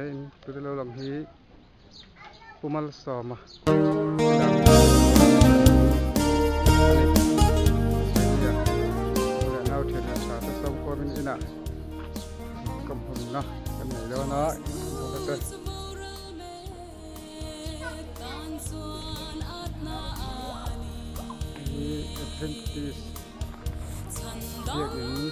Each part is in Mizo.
He in tute lo lang hi Pu Malsawma nau thian leh tha te sawm khawmin inah ka hmunna kan nei dawn a te. Hi Adventist biakin a ni.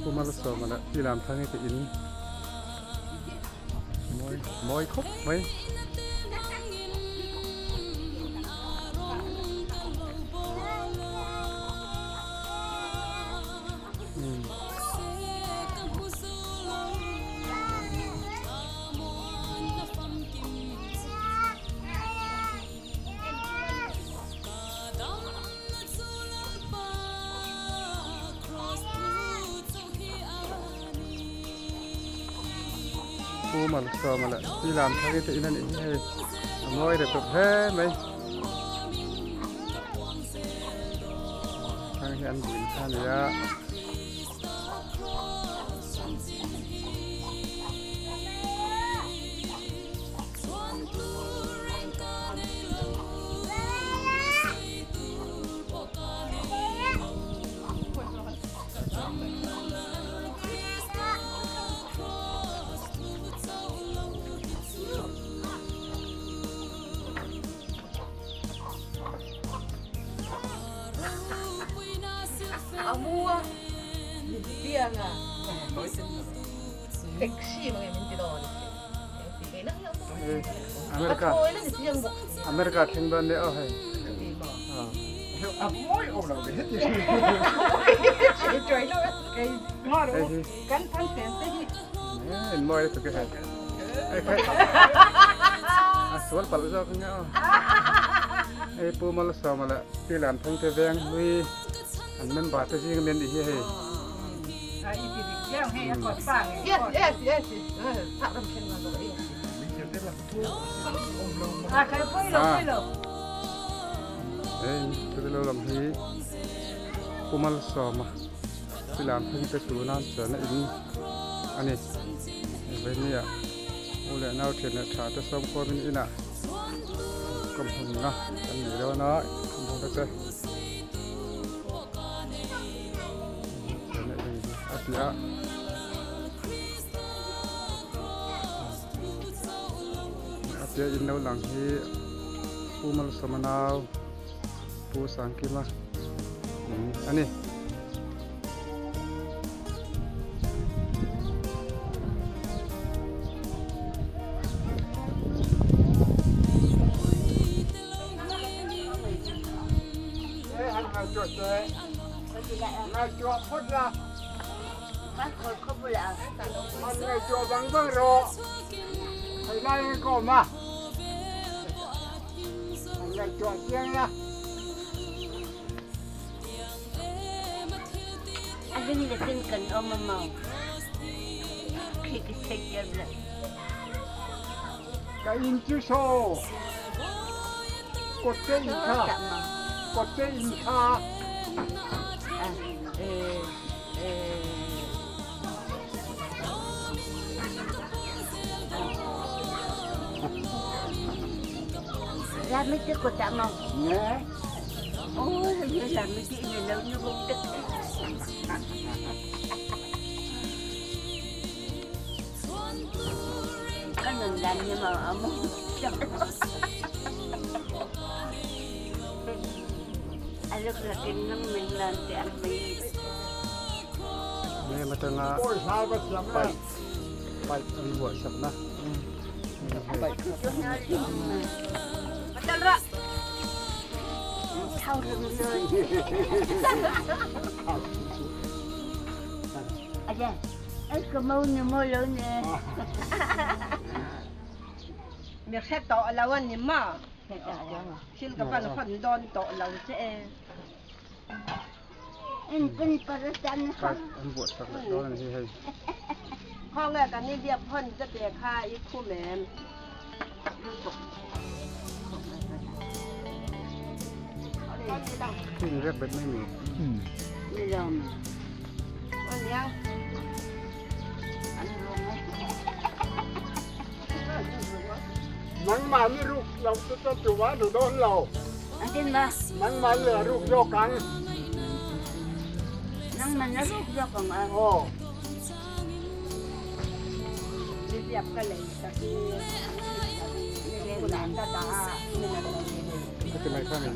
Pu Malsawma leh Pi Lamthangi te in mawi mawi khawp mai. Pu Malsawma leh Pi Lamthari te in a nih hi hei a mawi rep rep hle mai. Thang hi an buin kha a ni a. America America thleng dawn leh aw hei in mawi lutuk e hei a sual palh zawk ania aw hei Pu Malsawma leh Pi Lanthang te veng hlui an member te zing ami an nih hi hei. Hei chutilo lam hi Pu Malsawma Pi Lamthing te tuna an chuanna in a ni. Vawini ah u leh nau thian leh tha te sawm khawmin inah ka hmunna kan nei dawn a, ka hmu ta che. A piah a piah in lo lang hi Pu Malsawma nau Pu Sangkima a ni. Ka in chu saw kawtte in kha kawtte in kha Hmel atanga pipe pipe an buah sakna Mi hre tawh lo a ni maw? Thil ka van hawn dawn tawh lo che e. Pipe an buah sak leh dawn a ni hi hei. Khawnge kan i biak hawn che te kha i khum em? Khi in rek bet mai mi. Nangmah nih ruk lo chu chu tu a duh dawn lo. Nangmah le a ruk zawk ang. Aw. Ka ti mai kha ni.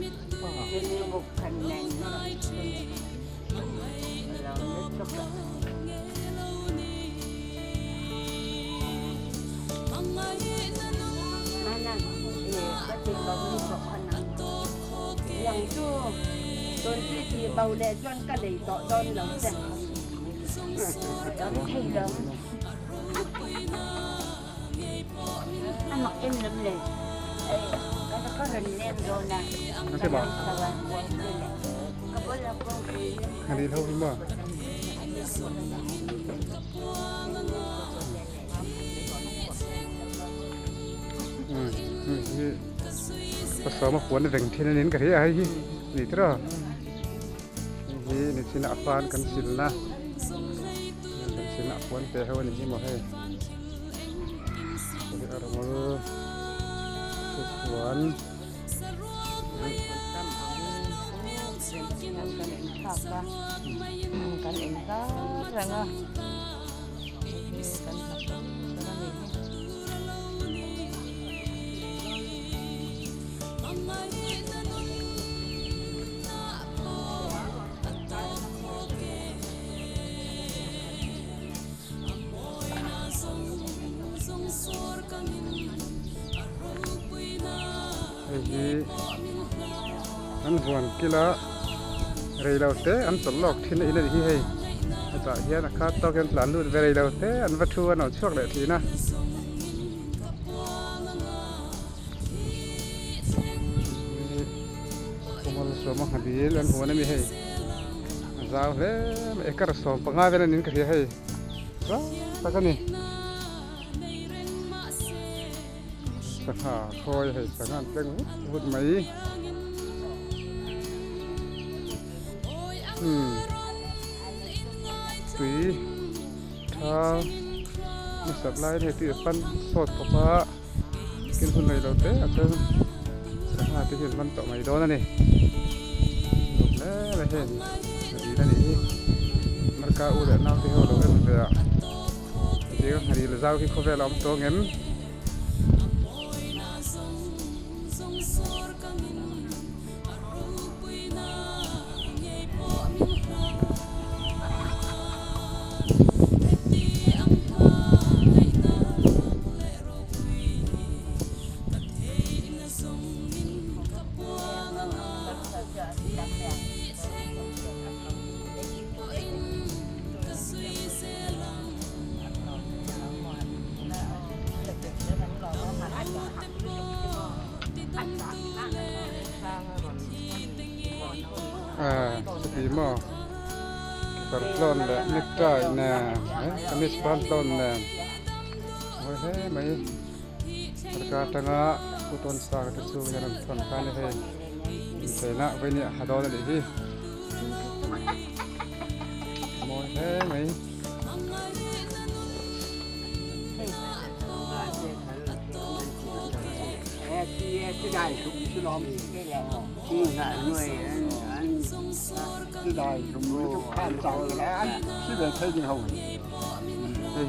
An ti maw? An in ho hi maw? Hi pasawma huan veng thin anin ka hria hei hi ni tiraw hei hi nichin a fan kan silna kan silna a huan ve ho anih hi maw hei hei a rawng thupuan. Hei hi an huan kila rei lo te an chawlh lawk thin a in a nih hi hei hetah hian a khat tawk hian tlan lut ve rei lo te an va thu a an lo chhuak leh thin a. Kawmawlsawma nghabil an huan a mi hei a zau hle mai acre 15 vel a niin ka hria hei zau tak a ni. Sangha khawi hei sangha an tleng vut vut mai umm tui tha nasat lai hei tui a pan sawt khawp a thil hun rei lo te ah chuan sangha te hi an man tawh mai dawn a ni nuam hle mai hei a ni a nih hi marka u leh nau te ho lo en ve a. Dil ril zau hi khawvel a awm tawh ngem? Chuti maw kawr tlawn leh necktie nen kamis ban tlawn nen mawi hle mai ka atanga kutawn sang te chu hian an thawn kha a ni hei incheina vawiin a ha dawn a nih hi. Mawi hle mai. Hei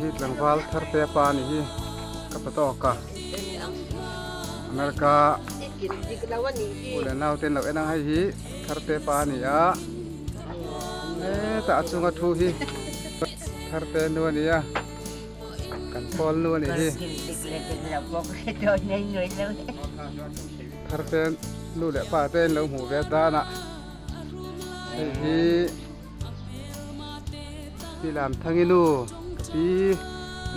hi tlangval tharte pa a nih hi ka pa tawk a America u leh nau te an lo en ang hei hi tharte pa a ni a hetah a chunga thu hi tharte nu a ni a. Kan pawl nu a nih hi. Tharte nu leh pa te an lo hmuh ve dan a. Hei hi Pi Lamthangi nu ka pi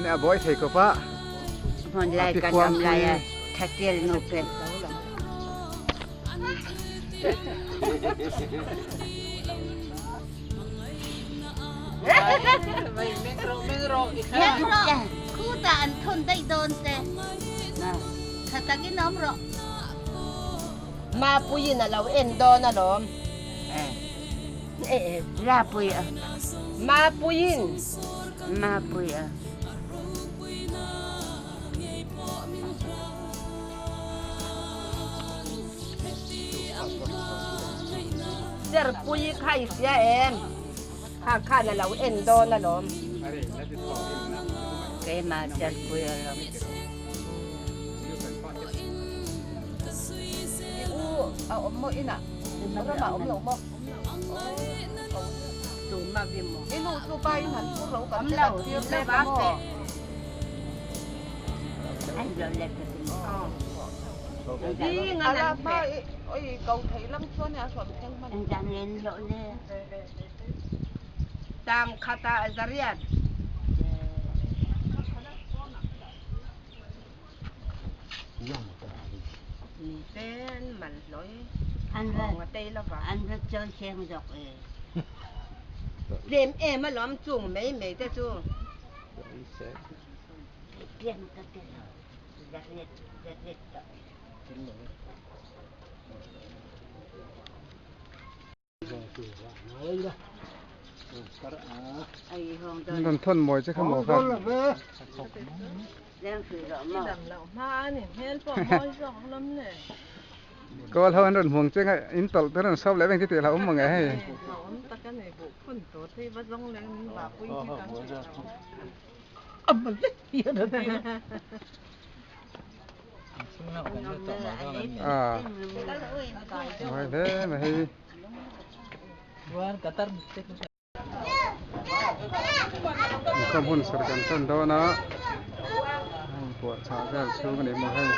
nia a buai thei kawp a. A pi khuangpui. Mapuiin a lo en dawn alawm. Mapuiin. Serpui kha i hria em? Kha khan a lo en dawn alawm. Keimah Serpui alawm. I u a awm maw inah? Ramah a awm lo maw? I nu chu pa in han phur lo kan che kan tir lek a maw? Tang khata zariat. Ten man hloi. Tlem em alawm chung mai mai te chu. Rawn thawn mawi che kha maw kha. Kawl ho an rawn hmuang che nga in tawlh te rawn sawp leh veng titih hlauh awm mang e hei. A mawi hle mai hei. Inkhawm hun sarh kan tan dawn a hei puahchah vel chhung a ni maw hei.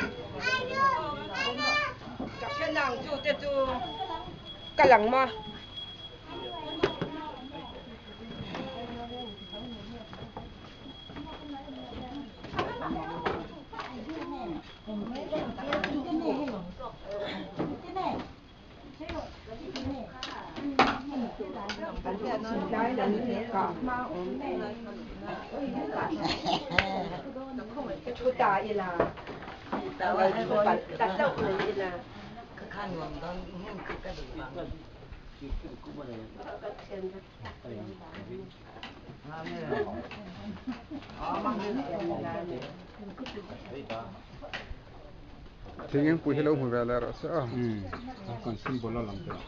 Thing engpui hi lo hmu ve leh rawh se aw. Kan symbol a lang tawh.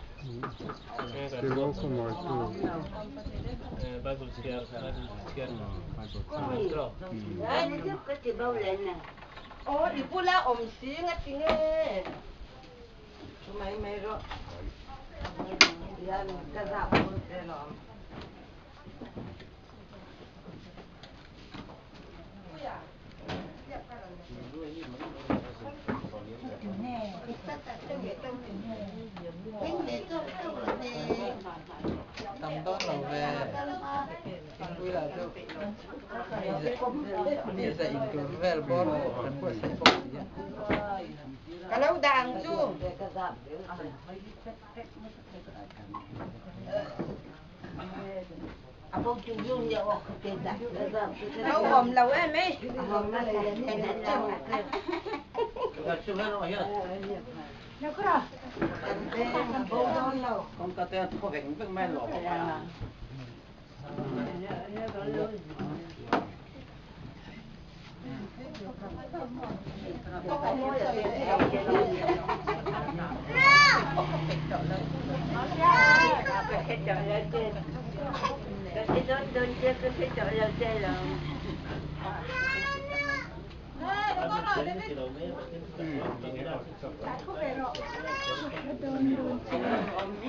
Tilo khaw mawi tu. Aw i bula awm si nga ti nge. Ka lo dah ang chu. Lo awm lo em ei.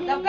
Lo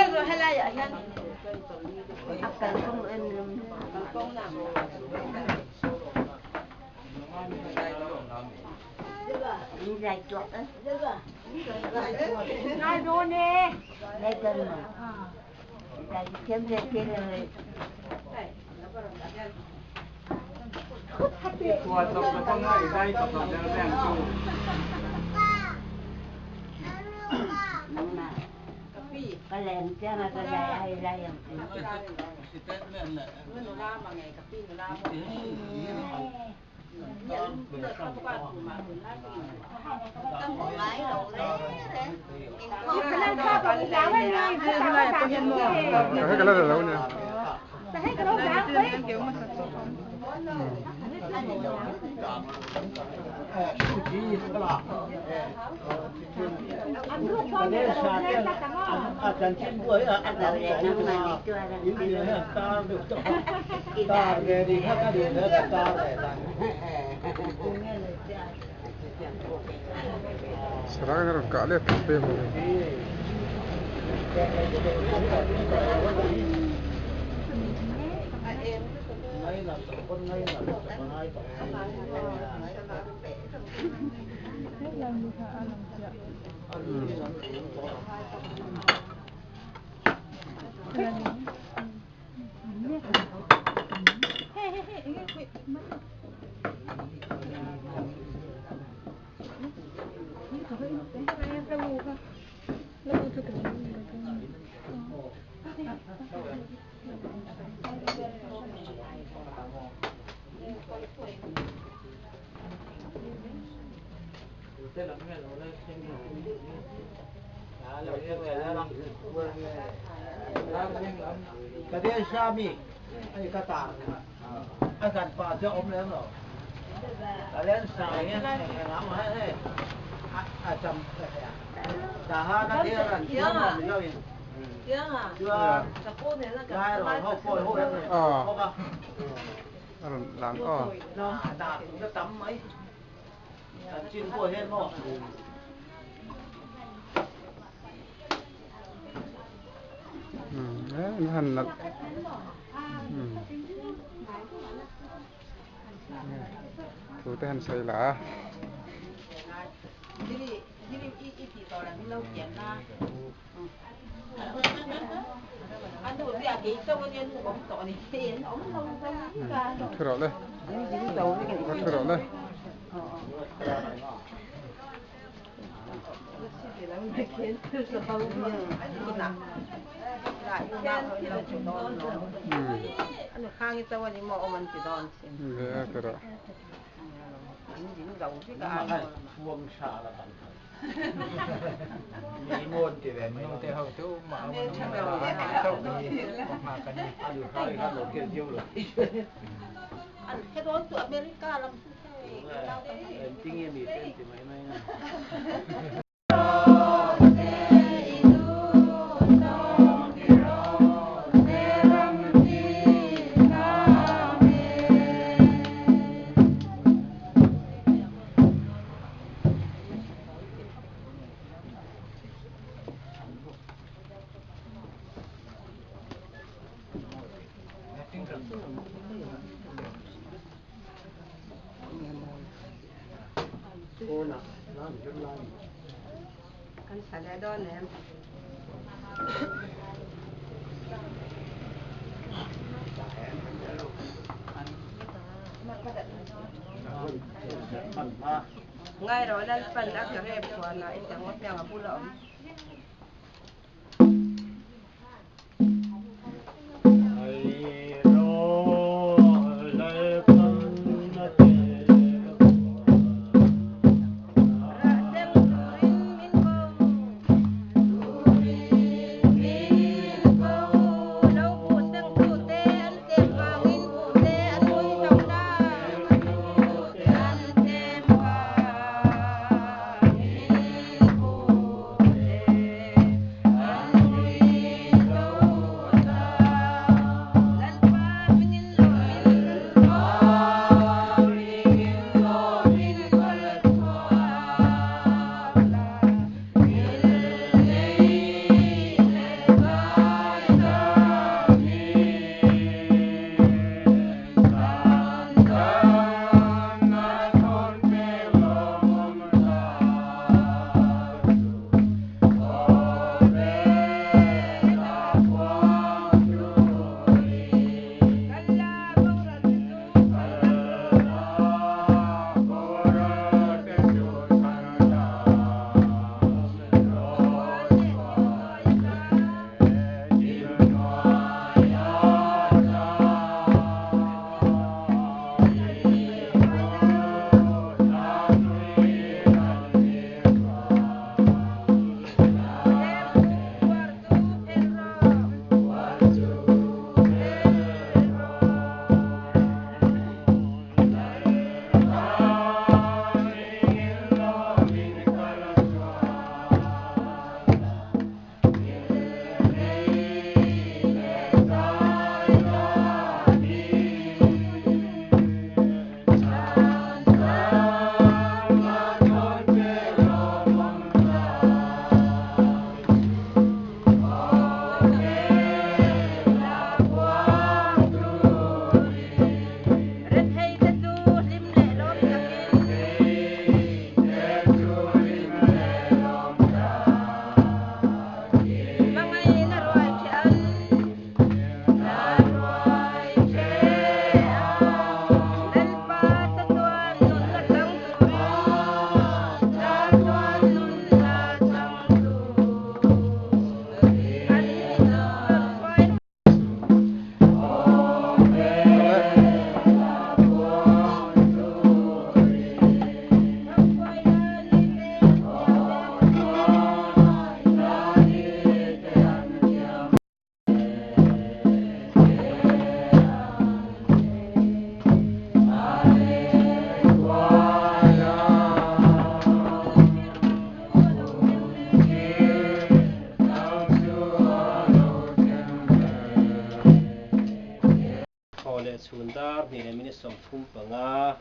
chhun dar hnih leh minute 35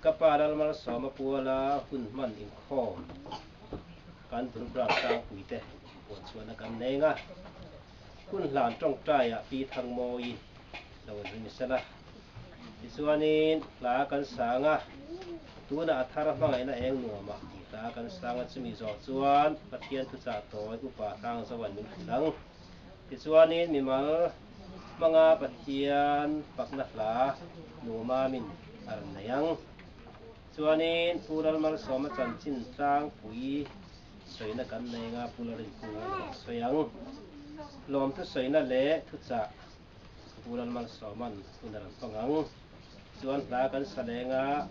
ka pa Lalmalsawma puala hun hman inkhawm kan bul branch tlangpuite puan chhuahna kan nei ang a, hun hlan tawngtaiah Pi Thangmawi lo ring sela. Tichuanin hla kan sang a, tunah a thar hmangaihna eng nuamah tih hla kan sang a, chumi zawh chuan Pathian thuchah tawi upa tlang zoan min hrilh ang. Tichuanin mimal hmanga Pathian fakna hla nuama min a rawn nei ang. Chuanin Pu Lalmalsawma chanchin tlangpui sawina kan nei anga Pu Lalrinphunga a rawn sawi ang. Lawmthu sawina leh thuchah Pu Lalmalsawma'n hun a rawn hmang ang. Chuan hla kan sa leng a,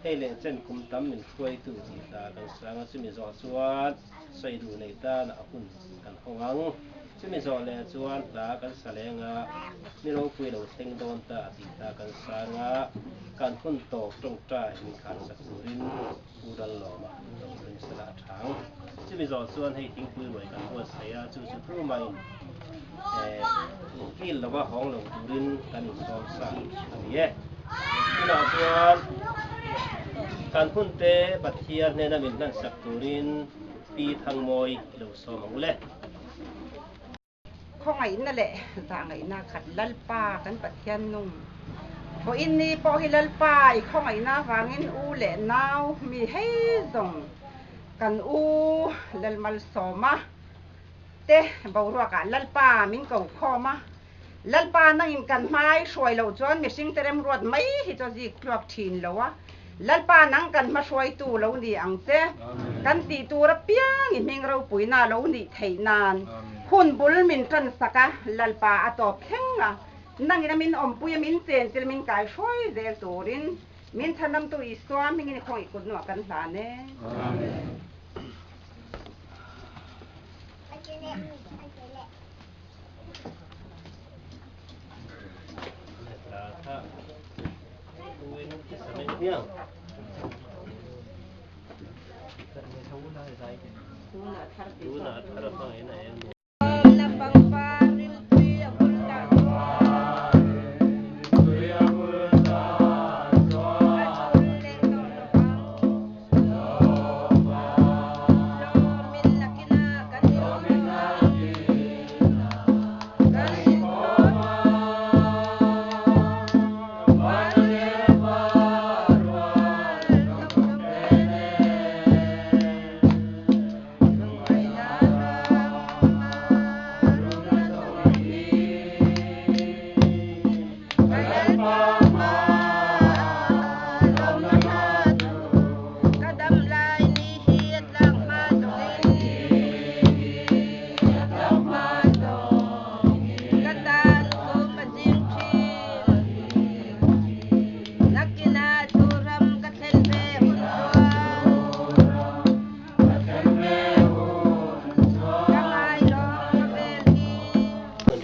hei leh chen kum tam min hruaitu tih hla kan sang a, chumi zawh chuan sawi duh nei tanah a hun kan hawng ang. Chumi zawh leh chuan hla kan sa leng a, ni ropui lo thleng dawn ta tih hla kan sang a, kan hun tawp tawngtai min khansak turin Pu Lallawma lo ring sela a tha ang. Chumi zawh chuan hei thingpui ruai kan buatsaih a, chu chu tumahin kil lova hawng lo turin kan insawm sa a ni e. Tunah chuan kan hunte Pathian hnena min hlansak turin Pi Thangmawi i lo sawm ang u le. Khawngaihna leh zahngaihna khat Lalpa kan Pathian nung pawhin ni pawh hi Lalpa i khawngaihna avangin u leh nau mi hei zawng kan u Lalmalsawma te boruakah Lalpa min ko khawm a, Lalpa nangin kan hmai hruai loh chuan mihringte remruat mai hi chu a zik tluak thin lo a, Lalpa nang kan hma hruaitu lo ni ang che, kan tih tur apiang i hming ropuina lo nih theih nan hun bul min tan sak a, Lalpa a tawp thleng a, nangin a min awmpui a min chen chil min kai hruai zel turin min chhanamtu Isua hmingin i khawngaih kut nuah kan hlan e. Amen.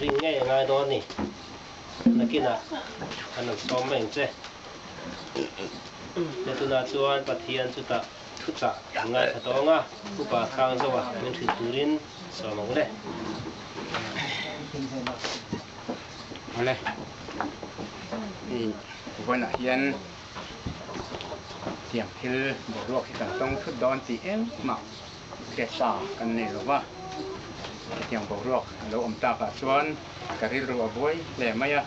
Ring ngei a ngai dawn a ni. Nakinah an rawn sawm mai ang che. He tunah chuan Pathian chutah thuchah an ngaithla tawng a, upa hrang zoa min hrilh turin sawm ang le. Awle, hei vawiinah hian tiang thil boruak hi kan tawng thut dawn tih engmah hriatsa kan nei lo va, hetiang boruak a lo awm takah chuan ka rilru a buai hle mai a,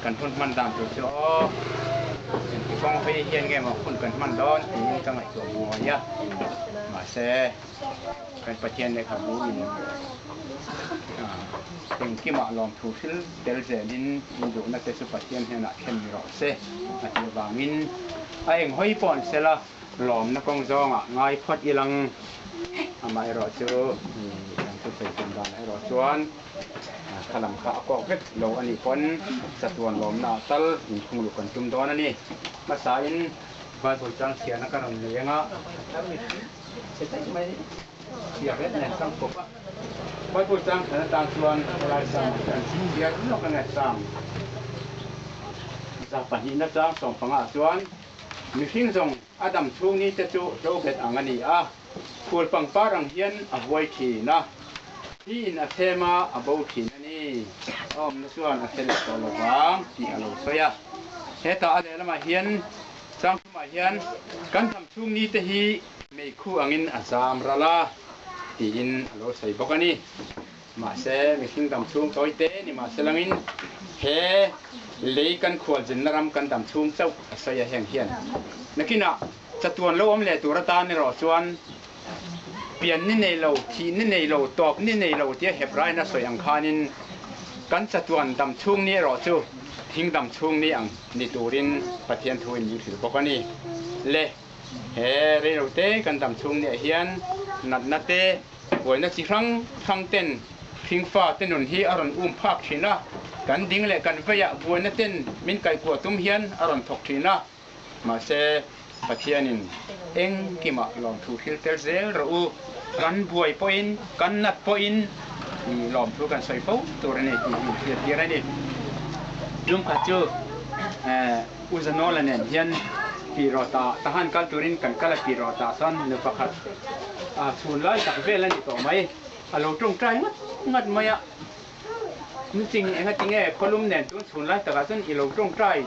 kan hun hman dan tur chu aw engti kawng phei hian nge maw hun kan hman dawn tiin ka ngaihtuah buai a, mahse kan Pathian lehkhabu in engkimah lawmthu hril tel zelin in duhna te chu Pathian hnenah thlen ni rawh se a tih avangin a eng hawi pawh an sel a. Lawmna kawng zawngah ngai phawt ilang amaherawh chu kan thusawi tum dan erawh chuan khalam kha a kawk vek lo a nih pawn chatuan lawmna ah tal inkhung luh kan tum dawn a ni. Hmasain Bible chang chhiarna ka rawn nei anga chhe daih mai chhiar ret nen chang kawp a. Bible chang thlan atan chuan helai Sam ah hian chhiar lawk a nge Sam 200 chang 15 ah chuan Mihring zawng a dam chhung ni te chu ṭo bet ang a ni a, phul pangpar ang hian a huai ṭhin a, thliin a chhem a, a bo ṭhin a ni. a awmna chuan a hre leh tawh lo vang tih a lo sawi a. Hetah a lehlamah hian Changthumah hian kan dam chhung ni te hi meikhu angin a zam ral a tiin a lo sawi bawk a ni. Mahse, mihring dam chhung tawi te ni mahse langin he lei kan khualzinna ram kan dam chhung chauh a sawi a heng hian nakinah chatuan lo awm leh tur atan erawh chuan pian ni nei lo, thih ni nei lo, tawp ni nei lo tia Hebrain a sawi ang khanin kan chatuan dam chhung ni erawh chu thing dam chhung ni ang ni turin Pathian thuin min hrilh bawk a ni. Le, he reilote kan dam chhung niah hian natna te, buaina chi hrang hrang ten hringfa te nun hi a rawn um phak thin a, kan ding leh kan veiah buaina ten min kaihkuah tum hian a rawn thawk thin a. Mahse, Pathianin engkimah lawmthu thil tel zel rawh u, kan buai pawhin, kan nat pawhin lawmthu kan sawi fo tur a ni tih min hriattir a ni. Tumkhat chu U Zanola nen hian Pirawta tahan kal turin kan kal a, Pirawta chuan nu pakhat chhun lai tak vel a ni tawh mai, a lo tawngtai ngat ngat mai a. Nuching enga tinge khawlum nen tun chhun lai takah chuan i lo tawngtai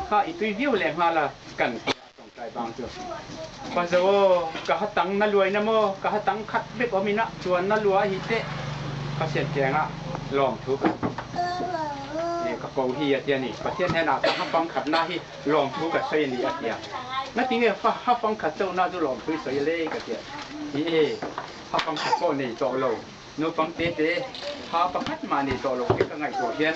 kha i tui viau leh nghal a kan ti a tawngtai bang chu. Pa zo aw, ka ha tang na luai na maw, ka ha tang khat vek awm ina chuan na lua hi teh ka hriat chiang a lawm thu ka ka ko hi a tia ni. Pathian hnenah ka ha fang khat na hi lawm thu ka sawi a ni a tia. Ngatinge ha fang khat chauh na chu lawm thu i sawi le ka tia. Hi e, ha fang khat pawh nei tawh lo. Naupang te te ha pakhat mah nei tawh lo te ka ngaihtuah hian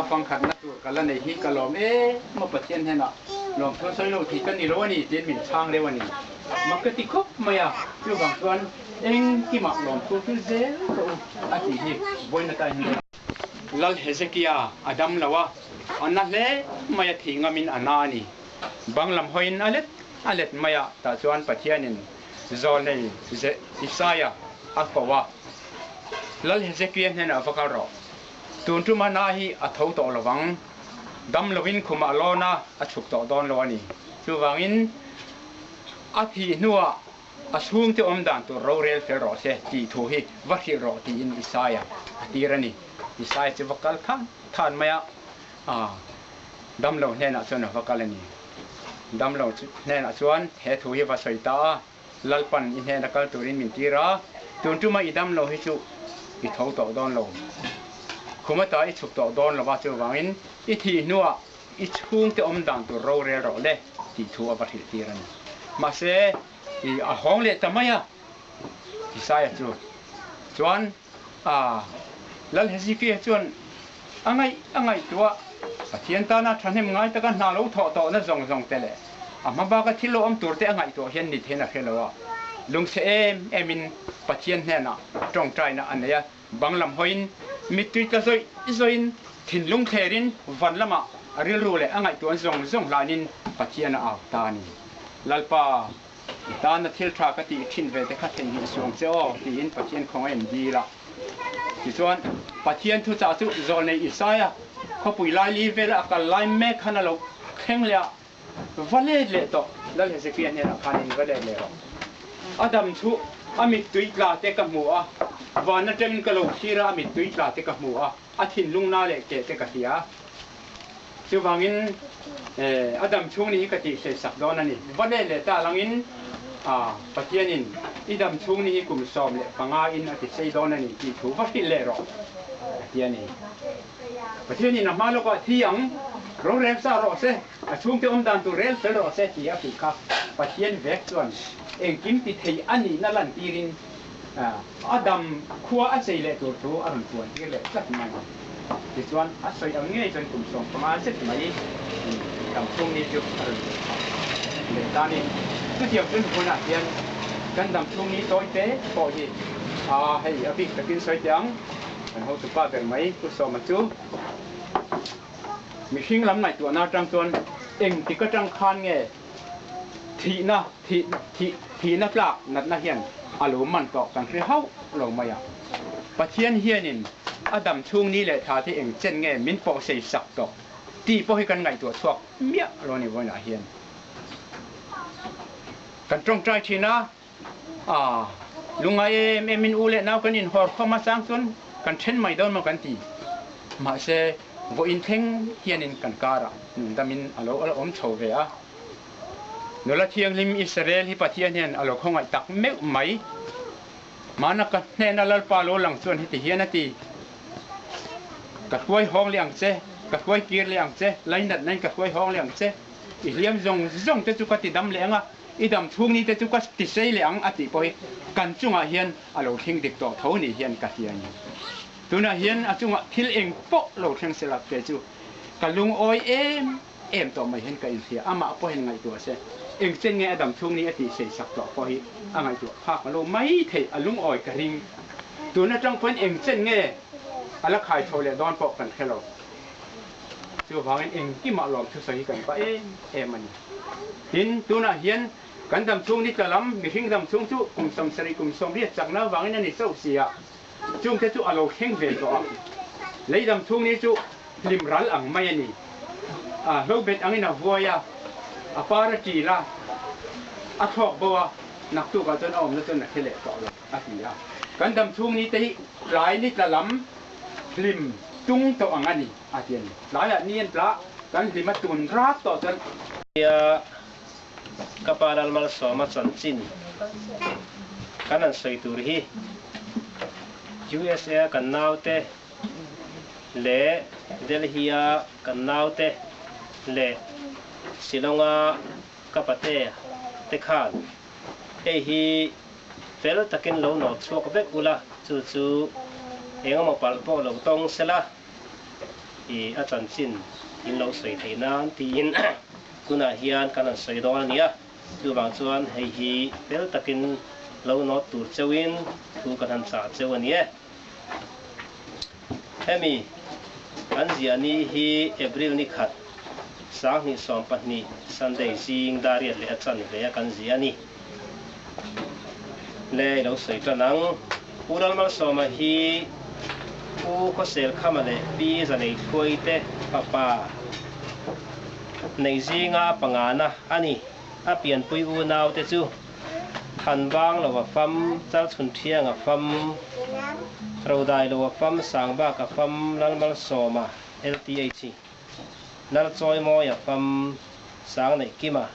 a fangkhatna tur ka la nei hi ka lawm em a Pathian hnenah lawmthu sawi lo thei ka ni lo a ni tiin min chhang reuh a ni. Mak ka ti khawp mai a, chuvang chuan engkimah lawmthu thil zel rawh u a tih hi vawiin atan hian Lal Hezekia a dam lo a, a na hle mai a thih ngamin a na a ni. Bang lam hawiin a let a let mai a, tah chuan Pathianin Zawlnei Isaia a ko a, Lal Hezekia hnenah va kal rawh. Tun tuma na hi a tho tawh lo vang. Dam lovin khumah lawn a, a chhuk tawh dawn lo a ni. Chuvangin a thih hnuah a chhungte awm dan tur rorel fel rawh se tih thu hi va hrilh rawh tiin Isaia a tir a ni. Isaia chu va kal than than mai a, damlo hnenah chuan a va kal a ni. Damlo hnenah chuan he thu hi va sawi ta a, Lalpan i hnena kal turin min tir a, tun tuma i damlo hi chu i tho tawh dawn lo. Khum ata i chhuk tawh dawn lo va, chuvangin i thih hnuah i chhungte awm dan tur rorel rawh le tih thu a va hrilh tir a ni. Mahse, i a hawng leh ta mai a, Isaia chu chuan a Lal Hezekiah chuan A ngaih a ngaihtuah Pathian tana thahnem ngai taka hna lo thawh tawhna zawng zawng te leh a hma baka thil lo awm tur te a ngaihtuah hian ni thein a hre lo a. Lungchhe em emin Pathian hnenah tawngtaina a nei a, bang lam hawiin mittui tla zawih zawihin thinlung thlerin van lamah a rilru leh a ngaihtuahna zawng zawng hlanin Pathian a au ta a ni. Lalpa, i tana thil tha ka tih thin ve te kha theihnghilh suang che aw tiin Pathian khawngaih an dil a. Tichuan, Pathian thuchah chu zawlnei Isaia khawpui laili vela a kal lai mek khan a lo thleng leh a, Va let leh tawh, Lal Hezekia hnenah khan in va let leh rawh. A dam chu a mittui tla te ka hmu a, van atangin ka lo thlir a, a mittui tla te ka hmu a, a thinlungna leh keh te ka hria. Chuvangin, a dam chhung ni hi ka tihhreh sak dawn a ni. Va let leh ta langin, Pathianin i dam chhung ni hi kum 15 in a ti sei dawn a ni tih thu va hrilh leh rawh, a ti a ni. Pathianin a hma lawkah thi ang, rorel sa rawh se, a chhungte awm dan tur rel fel rawh se tih a hrilh kha Pathian vek chuan engkim ti thei a nihna lantirin a dam khua a chei leh tur thu a rawn puan tir leh tlat mai. Tichuan, a sawi ang ngei chuan kum 15 zet mai dam chhung ni chu a rawn luh phah leh ta a ni. Chutiang chuan hunah hian kan dam chhung ni tawi te pawh hi a hei a bik takin sawi teh ang. Kan hotupa ber mai Pu Sawma chu mihring lam ngaihtuahna atang chuan engtik atang khan nge thihna thih thih thihna tlak natna hian a lo man tawh kan hre hauh lo mai a. Pathian hianin a dam chhung ni leh thla te eng chen nge min pawh sei sak tawh tih pawh hi kan ngaihtuah chhuak miah lo ni vawiinah hian kan tawngtai thin a, a lungngai em em in u leh nau kan inhawr khawm a chang chuan kan then mai dawn maw kan ti. Mahse, vawiin thleng hianin kan karah nundamin a lo awm chho ve a. Nula thianghlim Israel hi Pathian hian a lo khawngaih tak meuh mai. Mahna ka hnena Lalpa lo lang chuan heti hian a ti, Ka hruai hawng leh ang che, ka hruai kir leh ang che, lainatnain ka hruai hawng leh ang che, i hliam zawng zawng te chu ka ti dam leh ang a, i dam chhung ni te chu ka ti sei leh ang a tih pawh hi kan chungah hian a lo thleng dik tawh tho ni hian ka hria a ni. Tunah hian a chungah thil eng pawh lo thleng se la ke chu ka lungawi em em tawh mai hian ka inhria, amah pawhin ngaihtuah se engchen nge a dam chhung ni a tih sei sak tawh pawh hi a ngaihtuah phak a lo mai thei, a lungawi ka ring. Tun atang pawhin engchen nge a la khai chho leh dawn pawh kan hre lo. Chuvangin engkimah lawm thusawi hi kan pa em em a ni. Tin, tunah hian kan dam chhung ni tla lam, mihring dam chhung chu kum 70 kum 80 chakna avangin a ni chauh si a, chungte chu a lo thleng ve tawh a. Lei dam chhung ni chu hlim ral ang mai a ni. A hlobet angin a vuai a, a par a ṭil a, a thlawk bo a, naktukah chuan a awmna chuan a hre leh tawh lo, a ti a. Kan dam chhung ni te hi tlai ni tla lam hlim tung tawh ang a ni, a ti a ni. Tlaiah ni an tla, kan hlim a tun rak tawh chuan. Nia, ka pa Lalmalsawma chanchin kan han sawi tur hi USA a kan naute leh Delhi a kan naute leh Shillong a ka pate te khan hei hi fel takin lo nawt chhuak vek ula, chu chu engemaw palh pawh lo tawng sela i a chanchin in lo sawi theih nan tiin tunah hian kan han sawi dawn a nia. Chuvang chuan hei hi fel takin lo nawt tur cheuhin thu kan han chah cheu a ni e. Hemi kan ziah ni hi April ni khat 2012 Sunday zing dariat leh a chanve a kan ziah a ni. Le i lo sawi tan ang. Pu Lalmalsawma hi Pu Khawselkhama leh Pi Zaneithluai te fapa nei zinga pangana a ni. A pianpui unaute chu Thanbang lo a fam, Chalchhun Thiang a fam, Rodai lo a fam, Sangbak a fam, Lalmalsawma, LTH, Lalchawimawi a fam, Sangneihkima,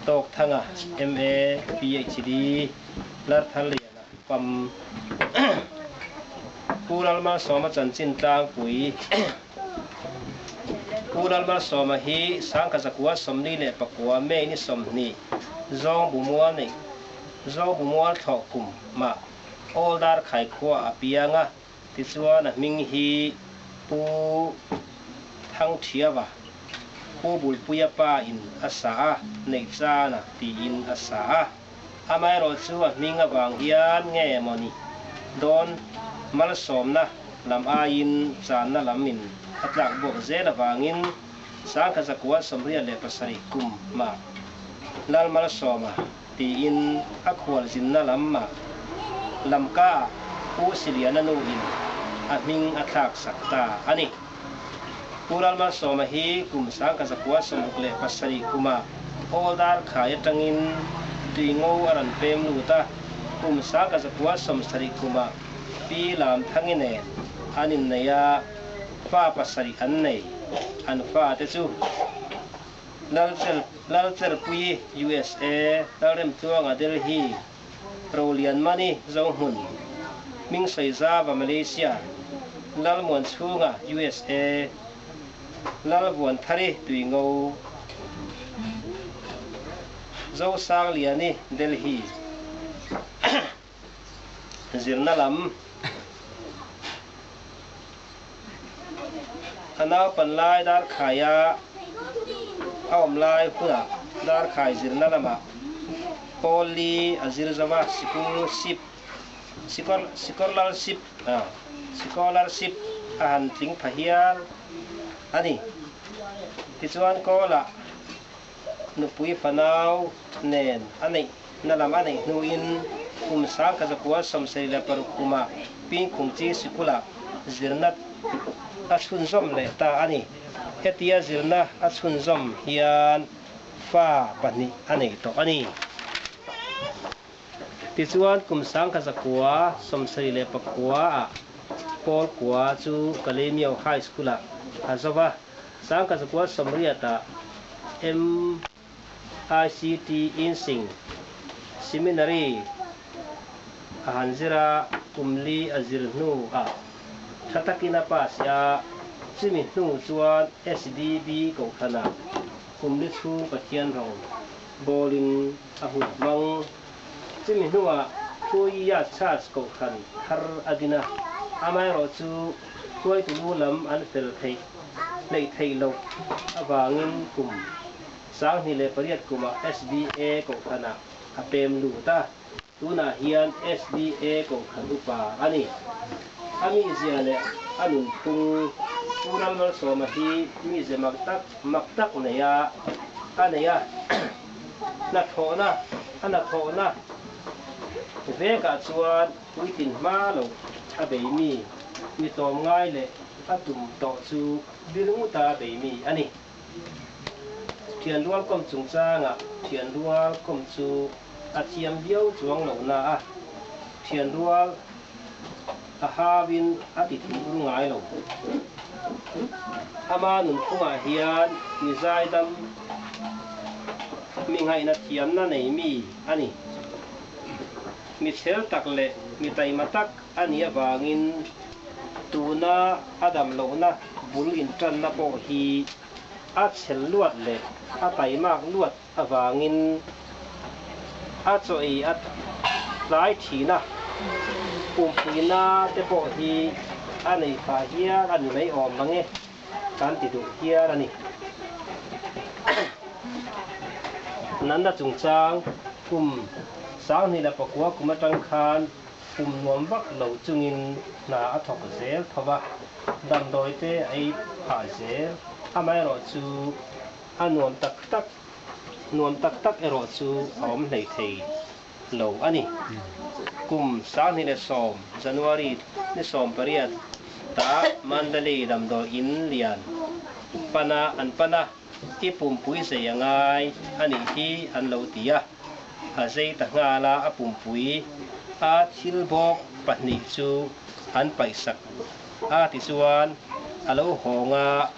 Tawkthanga, MA, PhD, Lartharliana fam, Pu Lalmalsawma chanchin tlangpui. Pu Lalmalsawma hi 1944 May ni 20 Zawng Bumual neih Zawng Bumual thlawh kum mah Awldar Khaikhua a piang a, tichuan a hming hi Pu Thangthiava, Pu Bulpuia pa in a sa a, neih chana tiin a sa a. Amaherawhchu a hming avang hian nge mawni dawn malsawmna lam aiin channa lam in a tlak buak zel avangin 1987 kum mah Lalmalsawma tiin a khualzinna lam mah Lamka ah Pu Siliana nu in a hming a thlak sak ta a ni. Pu Lalmalsawma hi kum 1967 kumah Awldar khai atangin Tuingo a rawn pem lut a, kum 1970 kumah Pi Lamthangi nen an innei a, fa pasarih an nei. An fate chu Lalcherpuii, USA, Lalremtluanga, Delhi, Rolianmani Zohmun, Hmingsawi Zava Malaysia, Lalmuanchhunga USA, Lalvuanthari Tuingo, Zosangliani Delhi, Zirna lam a naupan lai darkhaia a awm lai hunah darkhai zirna lamah Pawl li a zir zo a, sikul sip, sikawrlalship, scholarship a han tling pha hial a ni. Tichuan Kawla nupui fanau nen a neih na lam a neih hnuin kum 1976 kumah Pingkhumchi sikulah zirna a chhunzawm leh ta a ni. Hetia zirna a chhunzawm hian fa pahnih a nei tawh a ni. Tichuan kum 1979 ah. Pawl kua chu Kalaymyo High School-ah a zo va, Sangkazakua sawmriatah MICT Insing Seminary a han zir a, kum li a zir hnuah tha takin a pass a, chumi hnu chuan SDB kohhranah kum li chhung Pathian rawng bawlin a hun hmang. Chumi hnuah Thuia Church kohhran thar a din a, amaherawhchu hruaitu lu lam an fel theih hleih theih loh avangin kum 2008 kumah SDA kohhranah a pem lut a, tunah hian SDA kohhran upa a ni. A mizia leh a nunphung Pu Lalmalsawma hi mize mak tak mak tak neia a nei a. Hnathawhna, A hnathawhna vekah chuan puitlin hma lo a bei mi, mi tlawm ngai leh a tum tawh chu bil nguta bei mi a ni. Thian rual kawm chungchangah thian rual kawm chu a thiam viau chuang lo na a, thian rual a hauin a ti thur ngai lo. Ama nunphungah hian mi zaidam mi ngaihna thiamna nei mi a ni. Mi chhel tak leh mi taima tak a nih avangin tuna a dam lohna bul intanna pawh hi a chhel luat leh a taimak luat avangin a chaw ei a tlai thin a, pumpuina te pawh hi a nei phah hial a ni mai awm mang e, kan ti duh hial a ni. Nanda chungchang kum 2009 kum atang khan pum nuam vak lo chungin hna a thawk zel tho va, damdawi te a ei phah zel, amaherawhchu A nuam tak tak, nuam tak tak erawh chu a awm hlei thei lo a ni. Kum 2010 January ni 18 ta Mandalay damdawi in lian pana an pan a, i pumpui zei a ngai a nih hi an lo ti a. A zei ta nghal a, a pumpui a thil bawk pahnih chu an paihsak a tichuan a lo hawng a.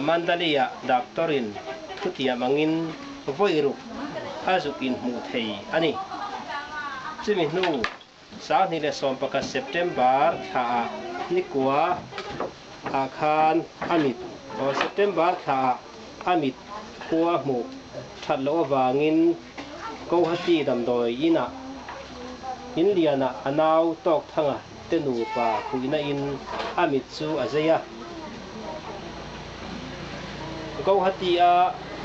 Mandalay-ah doctor-in thutiam angin vawi ruk a zuk inhmuh thei a ni. Chumi hnu 2011 September thlaah nikua ah khan a mit September thlaah a mit khua hmuh that loh avangin Guwahati damdawi inah in lianah a nau tawk thanga te nupa puihna in a mit chu a zei a. Guwahati a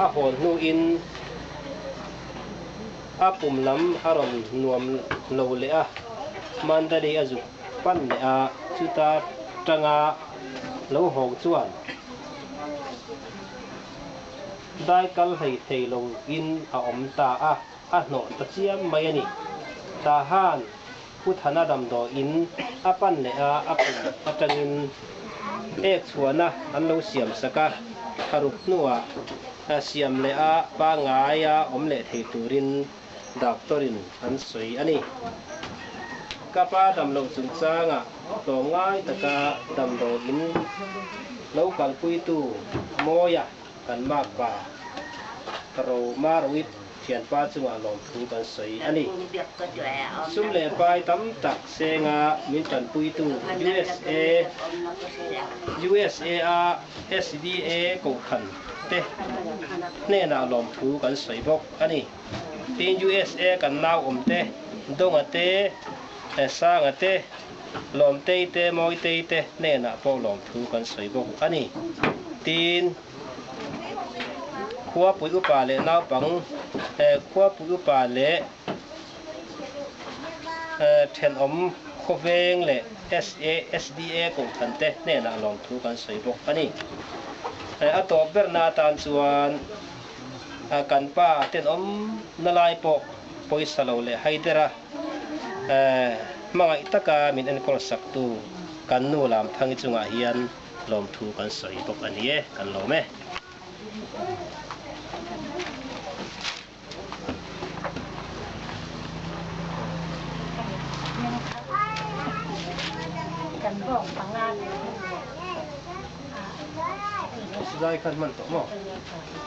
a hawn hnu in a pum lam a rawn nuam lo leh a, Mandalay a zuk pan leh a, chuta tanga lo hawng chuan dai kal hlei thei lo in a awm ta a, a hnawh ta chiam mai a ni. Tahan Pu Thana damdawiin a pan leh a, a pum atangin ek chhuahna an lo siam sak a, tharuk hnuah siam leh a pangaia awm leh thei turin doctor-in an sawi a ni. Ka pa damloh chungchangah tlawmngai taka damdawiin lo kalpuitu Mawia kan makpa Romaruit Thianpa chungah lawmthu kan sawi a ni. Sum leh pai tam tak senga min tanpuitu USA, USA a SDA kohhran te hnenah lawmthu kan sawi bawk a ni. Tin, USA kan nau awm te, Donga te, Sanga te, Lawmtei te, Mawitei te hnenah pawh lawmthu kan sawi bawk a ni. Tin, Khuapui upa leh naupang Khuapui upa leh thenawm khawveng leh SA, SDA kohhran te hnenah lawmthu kan sawi bawk a ni. A tawp berna atan chuan kan pa tenawm na lai pawh pawisa lo leh haidera hmangaih taka min enkawl saktu kan nu Lamthangi chungah hian Lawmthu kan sawi bawk a ni e, kan lawm e. Kan bawng panga nen. Zai khan hman tawh maw?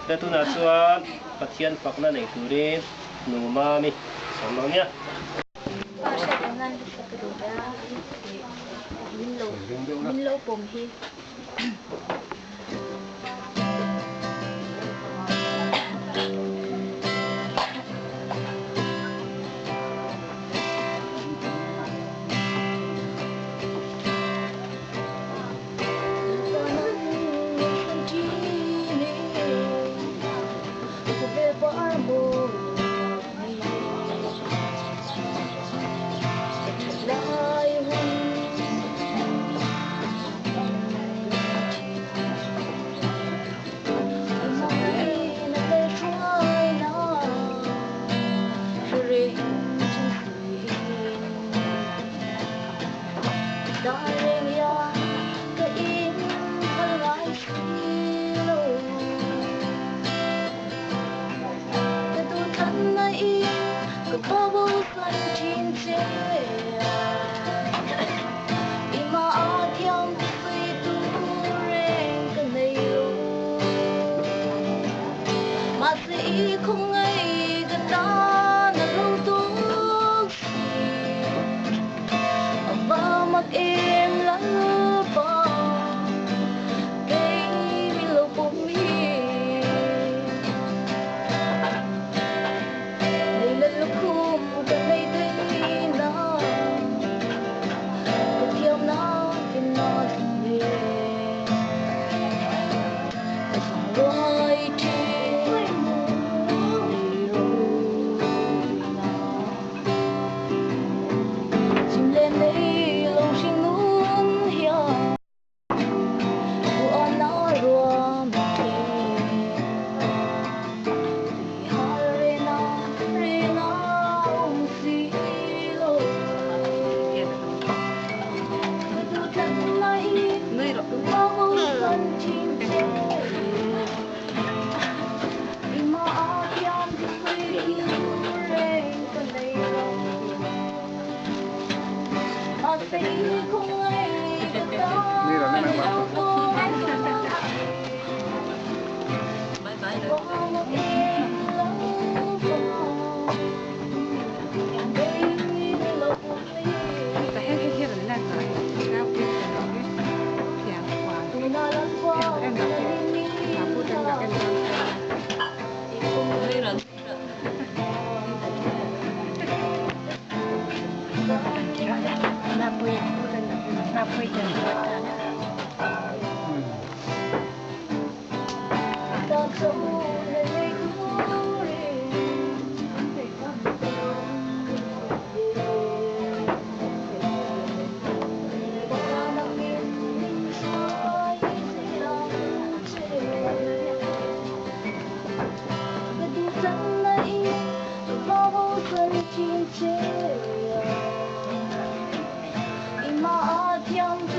Te tunah chuan Pathian fakna nei turin Nu Mami sawm lo nia. Pa hriat ang nan ka duh ber a min lo min lo pawm hi.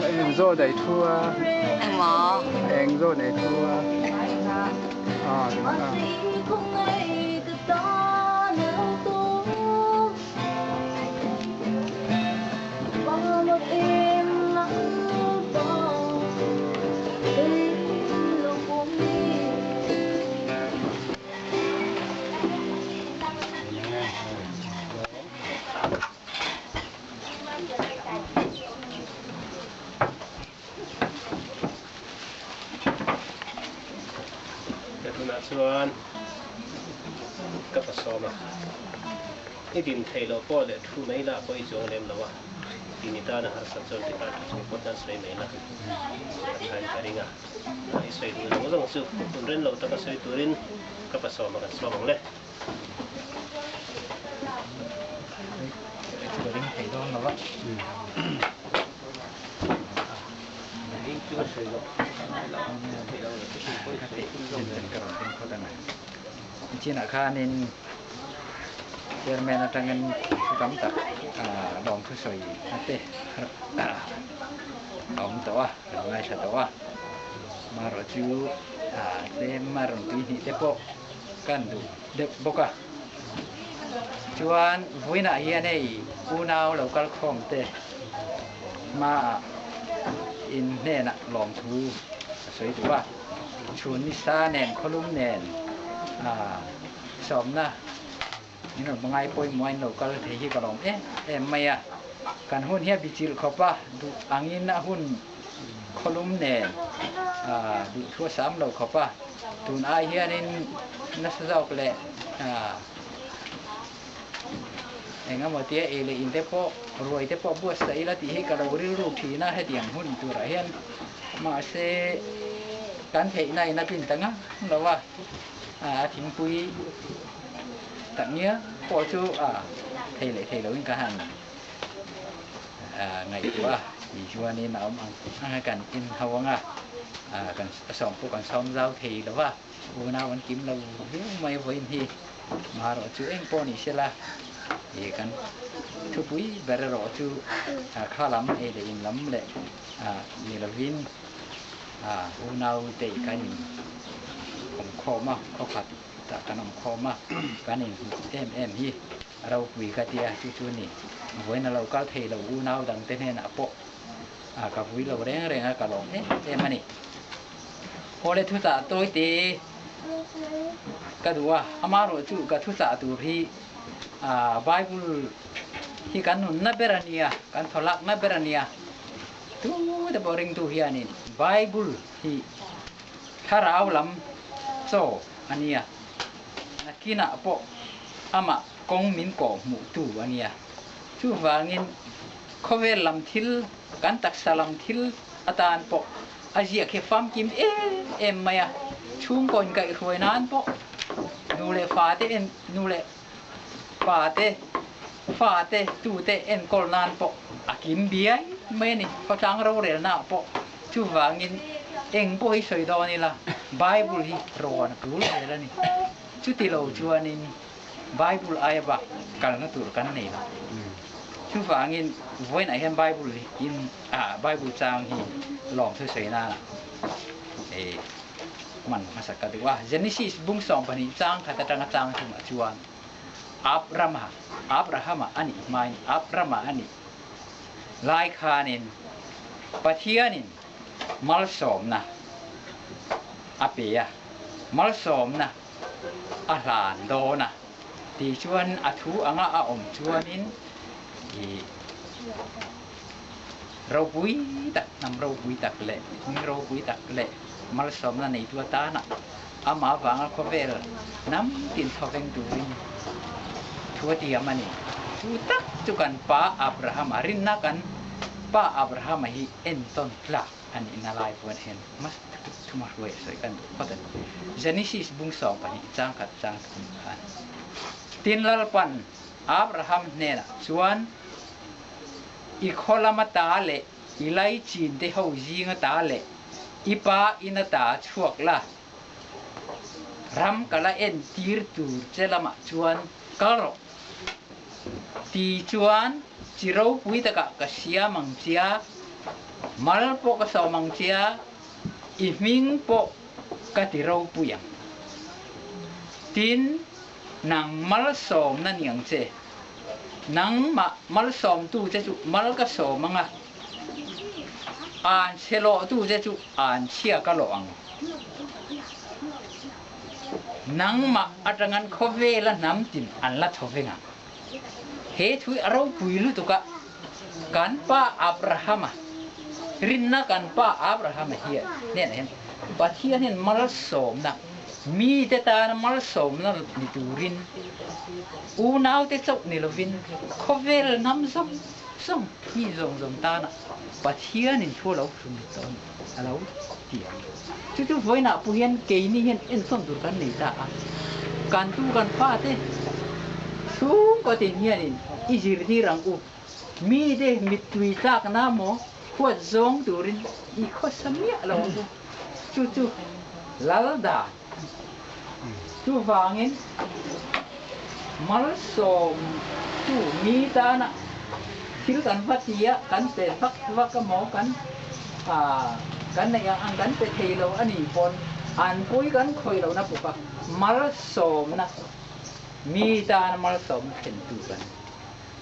Eng zo dai thu a. Eng maw? Eng zo dai thu a. À, đúng rồi. Tunah chuan ka pasawm a, i din theih loh pawh leh thu mai lah pawh i chuang lem lo a, tih ni tana harsat chuan ti khan thu chung pawh chuan sawi mai la a thain ka ring a, i sawi duh zawng zawng chu hun ren lo taka sawi turin ka pasawm a kan sawm ang le. Ka ring thei dawn lo a. Chinah khanin chairman atangin thu tam tak lawm thu sawi a te a awm tawh a, kan ngaithla tawh a. Marawh chu tlem a rawn tui hnih te pawh kan duh deuh bawk a. Chuan vawiinah hian hei unau lo kal khawm te hmaah. In hnenah lawmthu ka sawi duh a, chhun nisa nen khawlum nen sawmna in rawn pangai pawimawh a in lo kal thei hi ka lawm em em mai a. Kan hun hi a bichilh khawp a, duh angin a hun khawlum nen duhthu a sam lo khawp a, tun ai hianin nasa zawk leh Eng emaw tia ei leh in te pawh, ruai te pawh buatsaih ila tih hi ka lo rilru thin a, hetiang hun turah hian mahse kan theihna in a tlin ta ngang lo a, a thingpui tak ngial pawh chu thei leh thei loin ka han ngaihtuah a, tichuanin a awm ang ang a kan inhau ang a, kan sawm pawh kan sawm zau thei lo va. Unau an kim lo viau mai vawiin hi marawh chu eng pawh ni sela ih kan thupui ber erawh chu kha lam ei leh in lam leh ni lovin unau te ih kan in awm khawm a khawkhat tah kan awm khawm a kan in hmuh em em hi a ropui ka tia chu chu ni vawiin a lo kal thei lo unau dang te hnenah pawh ka vui lo reng reng a ka lawm em em a ni. Awle thuchah tawi te ka duh a, amaherawh chu ka thuchah tur hi Bible hi kan nunna ber a nia, kan thawlakna ber a nia. Tu te pawh ringtu hianin Bible hi thlarau lam chaw a nia, nakinah pawh amah kawng min kawh hmuhtu a nia. Chuvangin khawvel lam thil, kan taksa lam thil atan pawh A ziak hi famkim em em mai a, chhungkaw inkaihhruai nan pawh nu leh fa te en nu leh pa te fa te tute enkawl nan pawh a kim biai mai a ni. Khawtlang rorelna ah pawh chuvangin eng pawh hi sawi dawn ila Bible hi rawn a tul zel a ni. Chuti lo chuanin Bible aia bak kalna tur kan nei lo. Chuvangin vawiinah hian Bible in ah Bible chang hi lawm thusawi nana eh hman hmasa ka duh a. Genesis bung 12 chang khat atanga chang thumah chuan Abrama Abrahama a nih hmain Abrama a nih lai khanin Pathianin malsawmna a pe a, malsawmna a hlan dawn a tichuan a thu anga a awm chuanin ih ropui tak hnam ropui tak leh hming ropui tak leh malsawmna neitu atana amah avanga khawvel hnam tin thawveng turin thu a tiam a ni. Chu tak chu kan pa Abrahama rinna kan pa Abrahama hi entawn tlak a nihna lai pawh hian hmasa thuma hruai a sawi kan duh phawt a ni. Genesis bung 12 chang khat chang thum khan Tin Lalpan Abraham hnenah chuan i khaw lama ta leh i laichin te ho zinga ta leh i pa ina ta chhuak la, ram ka la en tir tur che lamah chuan kal rawh. Ti chuan chi ropui takah ka siam ang chia, mal pawh ka sawm ang chia, i hming pawh ka ti ropui ang. Tin, nang malsawmna ni ang che. Nangmah malsawmtu che chu mal ka sawm ang a, an chhe lawhtu che chu an chhia ka lawh ang. Nangmah atangin khawvela hnam tin an la tho veng ang. He thu hi a ropui lutuk a, kan pa Abrahama, rinna kan pa Abrahama hian hnenah hian Pathian hian malsawmna, mite tana malsawmna ni turin unaute chauh ni lovin khawvel hnam zawng zawng, mi zawng zawng tana Pathianin thu a lo hrun tawh a ni. A lo ti ang. Chu chu vawiinah pawh hian keini hian ensawn tur kan nei ta a, kan tu kan fate chhungkaw tin hianin i zirtir ang u, mite mittui tlakna maw huat zawng turin i khawsa miah lo ang u, chu chu lal dan. Chuvangin malsawmtu mi tana thil kan va ti a, kan pe vak vak emaw kan kan neih ang ang kan pe thei lo a nih pawn an pui kan khawih lohna puk a, malsawmna mi tana malsawmna thlentu kan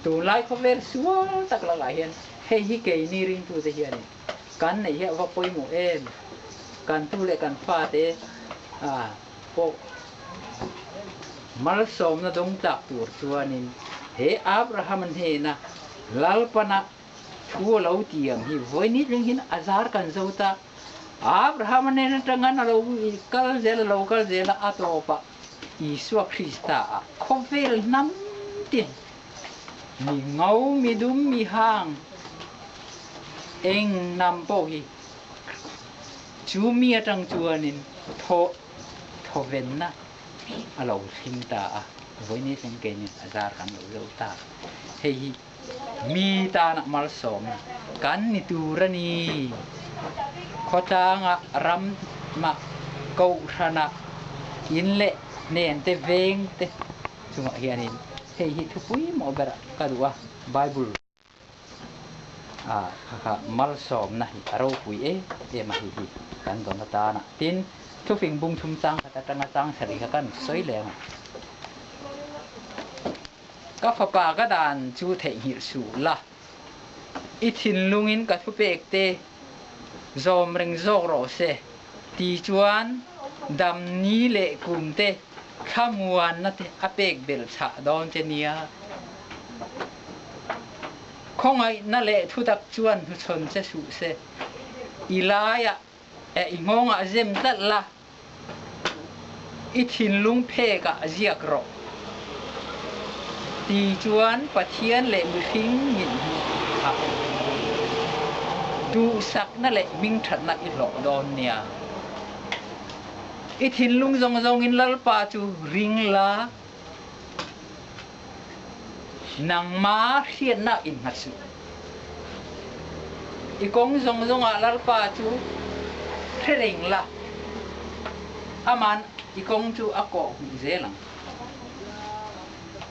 tunlai khawvel sual tak lakah hian hei hi keini ringtute hianin. Kan neih hi a va pawimawh em? Kan tu leh kan fate pawh malsawmna dawng tlak tur chuanin he Abraham-a hnena Lalpana thu a lo tiam hi vawi tling hian a zar kan zo ta. Abraham-a hnen atanga a lo kal zel a lo kal zel a, a tawpah Isua Krista-ah khawvel hnam tin Mi ngo, mi dum, mi hang, eng nam pawh hi chu mi atang chuanin thaw thawvenna a lo thlim ta a, vawiin thleng keinin a zar kan lo zo ta. Hei hi mi tanah malsawmna kan ni tur a ni. Khawtlangah, ramah, kohhranah, in leh hnen te, veng te chungah hianin hei hi thupui mawh berah ka duh a, Bible ah kha kha malsawmna hi a ropui em em a, hei hi kan dawn atana. Tin, thufing bung thum chang khat atanga chang sarih kha kan sawi leng a. Ka fapa ka dan chu theihnghilh suh la, i thinlungin ka thupek te zawm reng zawk rawh se. Ti chuan damni leh kum te thlamuanna te a pek belh chhah dawn che nia. Khawngaihna leh thutak chuan hnuchhawn che suh se. I laiah eh i nghawngah zem tlat la, i thinlung phekah ziak rawh. Ti chuan Pathian leh mihring min hmuh a, duhsakna leh hmingthatna i hlawh dawn nia. I thinlung zawng zawngin Lalpa chu ring la, nangma hriatna innghat suh. I kawng zawng zawngah Lalpa chu hre reng la, aman i kawng chu a kawh hmuh zel ang.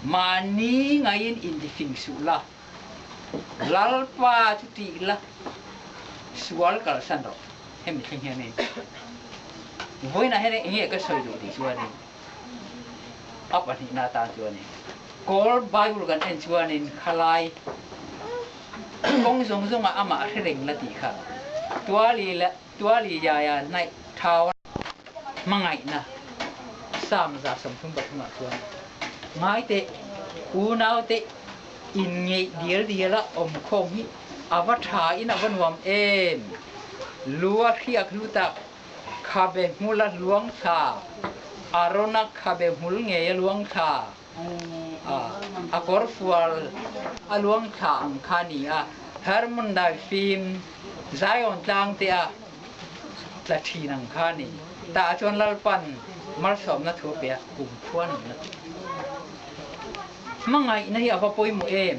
Mahni ngaiin intifing suh la, Lalpa chu tih la, sual kalsan rawh. Hemi thleng hianin vawiinah hian eng nge ka sawi duh tih chuanin a pahnihna atan chuanin Kawl Bible kan en chuanin khalai kawng zawng zawngah amah hre reng la tih kha tuali leh tuali yaia hnaih thau hmangaihna Psalm 33 ah chuan ngaiteh unaute inngeih dial diala awmkhawm hi a va tha in a va nuam em! Lua hriak hlu tak khabe hmula luang thla, Arona khabe hmul ngei a luang thla, a kawrfual a luang thla ang kha a ni a, Hermon daifim Zion tlang te a tla thin ang kha a ni. Tah chuan Lalpan malsawmna thu a pe a, kumkhua nunna thu. Hmangaihna hi a va pawimawh em?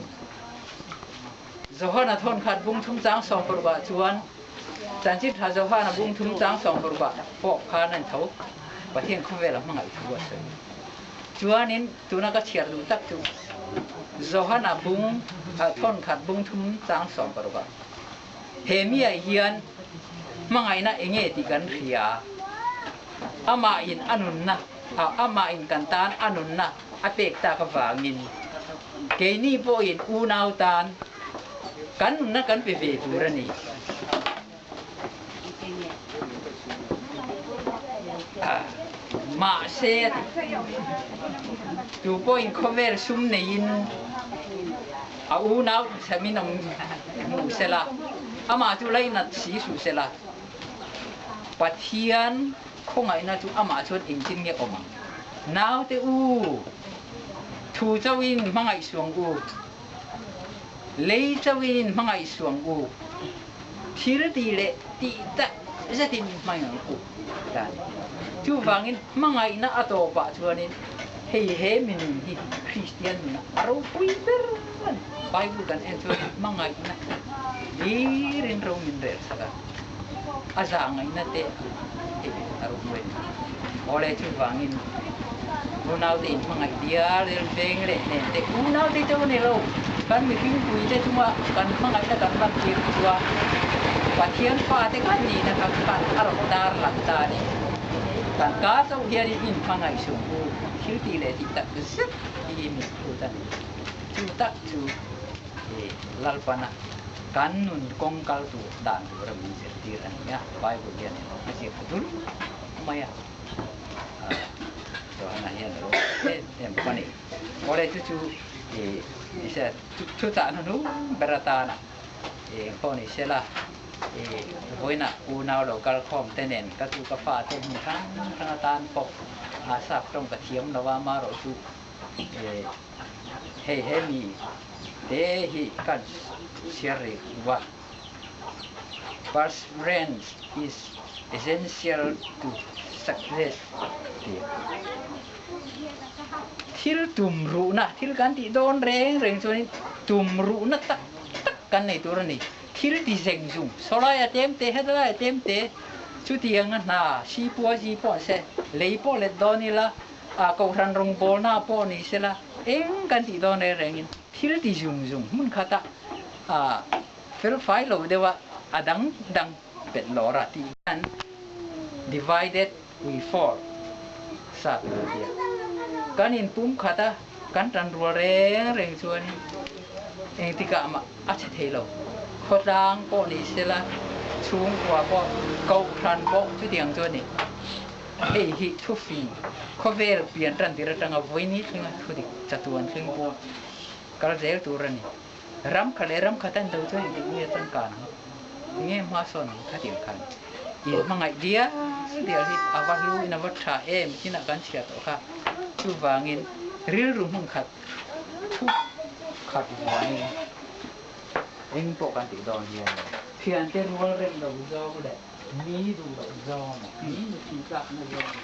Johana thawn khat bung thum chang 60 ah chuan Chanchin Tha Johana bung thum chang 60 ah pawh khan a intho Pathian khawvela hmangaih thu a sawi. Chuanin tuna ka chhiar duh tak chu Johana bung thawn khat bung thum chang 60 ah he miah hian hmangaihna enge tih kan hria amah in a nunna amah in kan tan a nunna a pek tak avangin keini pawhin unau tan kan nunna kan pe ve tur a ni. Mahse a ti. Tu pawhin khawvel sum neiin a unau thlamin awm hmu sela, amah chu lainat si suh sela, Pathian khawngaihna chu amah chuan engtin nge awm ang? Naute u, thu chauhin hmangaih suang u, lei chauhin hmangaih suang u, thil tih leh tih tak zetin hmangaih ang u ta a ni. Chuvangin hmangaihna a tawpah chuanin hei he minung hi Kristian nunah a ropui ber a ni. Bible kan en chuan hmangaihna hlirin ro min rel sak a, a zahngaihna te hei a ropui a ni. Awle chuvangin unaute in hmangaih dial dial veng leh hnen te unaute chauh a ni lo, kan mihring puite chunga kan hmangaihna kan lan tir chuan Pathian fate kan nihna kha khan a rawn tar lang ta a ni. Kan ka chauh hianin in hmangaih suh u, thil tih leh tih tak zet hi min phut a ni. Chu tak chu Lalpana. Kan nun kawng kal tur dan tura min zirtir a ni a, Bible hian emaw a ziak ta dul mai a, Johana hian a lo em em bawk a ni. Awle chu chu i nise thu chah hnuhnung ber atana eng pawh ni sela i vawiinah unau lo kal khawm te nen ka tu ka fa te hmun hrang hrang atan pawh a sap tawng ka thiam lo a, amaherawh chu hei he mi te hi kan chhiar rih u a, Perseverance is essential to success tih thil tum ruhna, thil kan tih dawn reng reng chuanin tum ruhna tak tak kan nei tur a ni. Thil ti zeng zung, sawlai a tlem te, hetlai a tlem te, chutianga hna sipua zi pawh an se, lei pawh let dawn ila, A kohhran rawngbawlna pawh ni sela eng kan tih dawn reng rengin thil ti zung zung hmun khata a felfai lo deuha a dang dang pet lawr a tih hian divided we fall sa tur a tia. Kan inpum khata kan tan rual reng reng chuanin engtikah mah a chhe thei lo. Khawtlang pawh ni sela chhungkua pawh kohhran pawh chutiang chu a ni. Hei hi thufing khawvel pian tan tir atanga vawiini thlenga thudik chatuan thleng pawh kal zel tur a ni. Ram khat leh ram khat an do chuan engtik nge changkan ang? Enge hma sawn ang khatiang khan in hmangaih dial dial hi a va hlu in a va tha em chinah kan chhiah tawh kha. Chuvangin rilru hmun khat thu khat vuanin eng pawh kan tih dawn hian thiante rual rem lo zawng leh Mi duh loh zawng a, mi nuthi tlakna zawng a.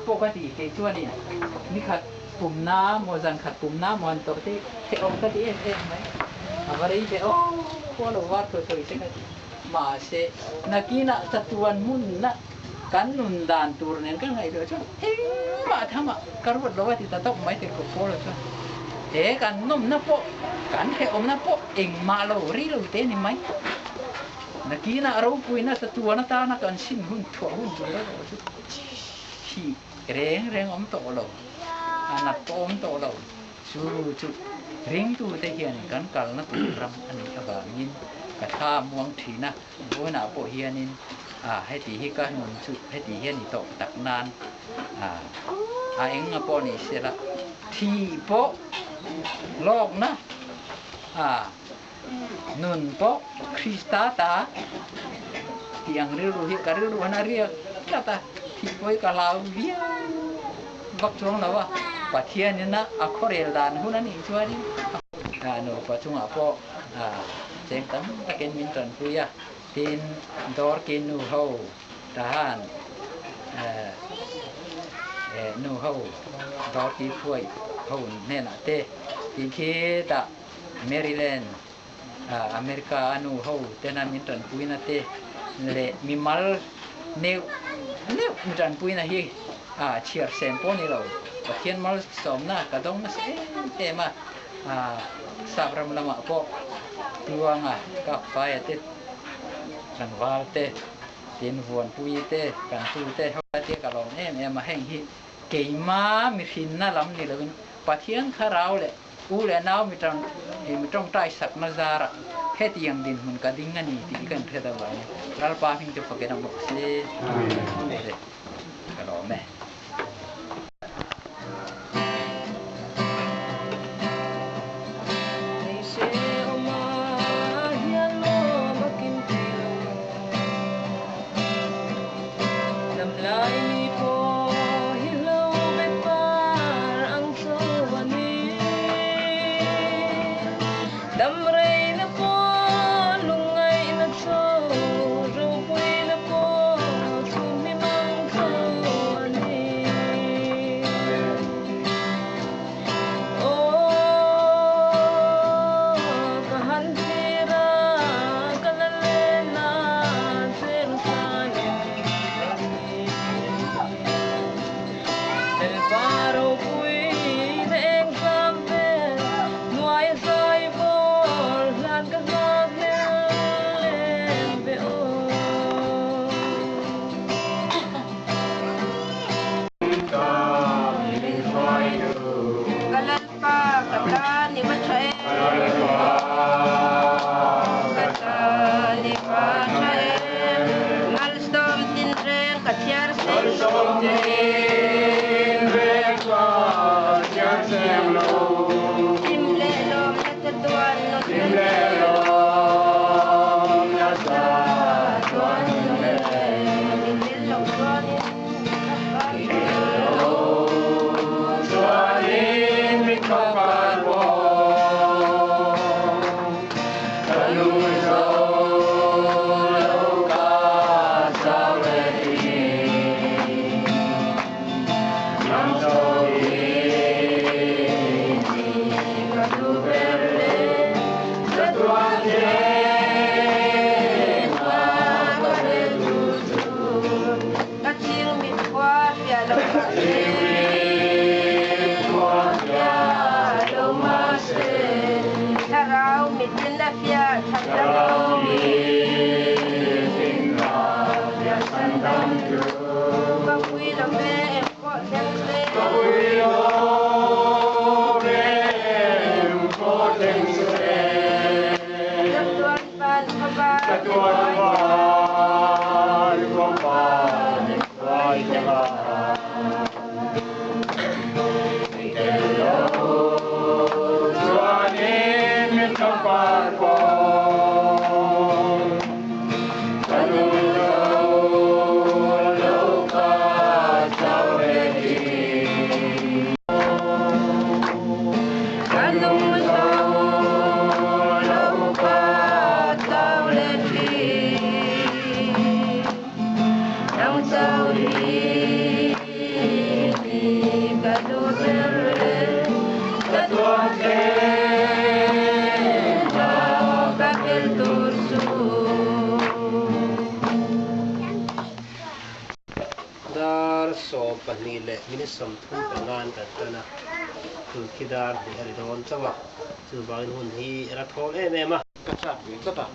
Pawh ka ti kei chuanin nikhat pumna maw zan khat pumna maw an tawh te hrehawm ka ti em em mai a va rei ve aw khua lo var thuai thuai se ka ti mahse nakinah chatuan hmunna kan nun dan tur nen ka ngaihtuah chuan engmah thamah ka ruat lo a ti ta tawp mai tirhkoh Paula chuan he kan nawmna pawh kan hrehawmna pawh engmah lo ri lo te ni mai. Nakinah ropuina chatuan atana kan sin hun thuah hun tur erawh chu thi reng reng awm tawh lo, a nat pawh awm tawh lo. Chu chu ringtute hian kan kalna tur ram a nih avangin ka thla muang thin a, vawiinah pawh hianin a heti hi ka nun chu heti hian i tawp tak nan a eng a pawh ni sela thi pawh lawkna a Nun pawh Krista ta tih ang rilru hi ka rilru han a riak tlat a, thih pawh hi ka hlau viau vak chuang lo a, Pathianin a a khawrel dan hun a nih chuanin a nupa chungah pawh cheng tam takin min tanpui a, tin Dorki nu ho tahan nu ho Dorki phuai ho hnenah te tih khi tah Maryland, America a nu ho tena min tanpuina te leh mimal neuh neuh min tanpuina hi chhiar sen pawh ni lo. Pathian malsawmna ka dawng nasa em em a, sap ram lamah pawh Tuanga, Kapfaia te, Tlangval te, tin Vuanpuii te, Kantu te ho te ka lawm em em a, heng hi keima mihrinna lam ni loin Pathian thlarau leh U leh nau mi tang hi mi tawngtai sakna zarah hetiang dinhmun ka ding a ni tih ka inhriat avangin Lalpa hming chu fakin a bawk si. Amen. Ka lawm e. Dar 12 leh minute 35 an kan tan a, tulkhi dar hnih a ri dawn chauh a, chuvangin hun hi a la thawl em em a. Ka chak ve tlat a,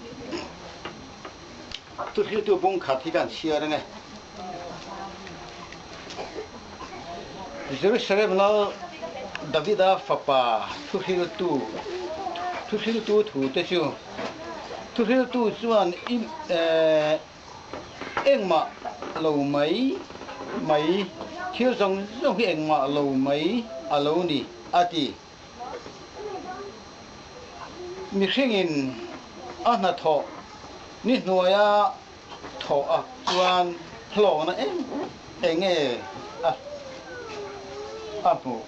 thuhriltu bung khat hi kan chhiar ang e. Jerusalem lal Davida fapa thuhriltu thuhriltu thute chu thuhriltu chuan Engmah lo mai mai, thil zawng zawng hi engmah lo mai a lo ni, a ti. Mihringin a hnathawh ni hnuaia thawh ah chuan hlawkna eng eng nge a hmuh?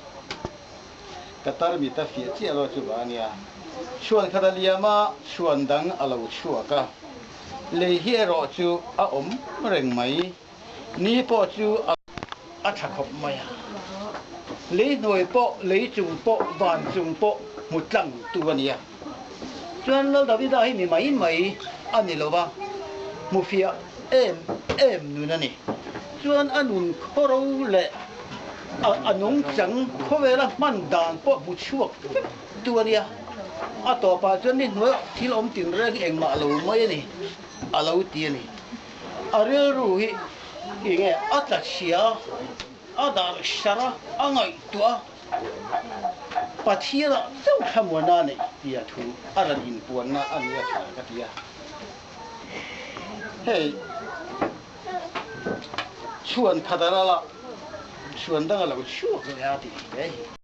Ka tarmit a fiah chiah lo chu va a nia. Chhuan khat a liam a, chhuan dang a lo chhuak a. Lei hi erawh chu a awm reng mai. Ni pawh chu a tha khawp mai a. Lei hnuai pawh, lei chung pawh, van chung pawh hmu tlang tu a nia. Chuan Lal Davida hi mi mai mai a ni lo va, hmu fiah em em nun a ni. Chuan a nun khawro leh a nungchang khawvela hman dan pawh hmu chhuak vek tu a nia. A tawpah chuan ni hnuai thil awm tin reng hi engmah lo mai a ni, a lo ti a ni. A rilru hi enge a tla chhia a, a dar sar a, a ngaihtuah a, Pathianah chauh thlamuana a neih tia thu a rawn inpuanna a ni a tha ka ti a. Hei chhuan khat a ral a, chhuan dang a lo chhuak leh a tih hi.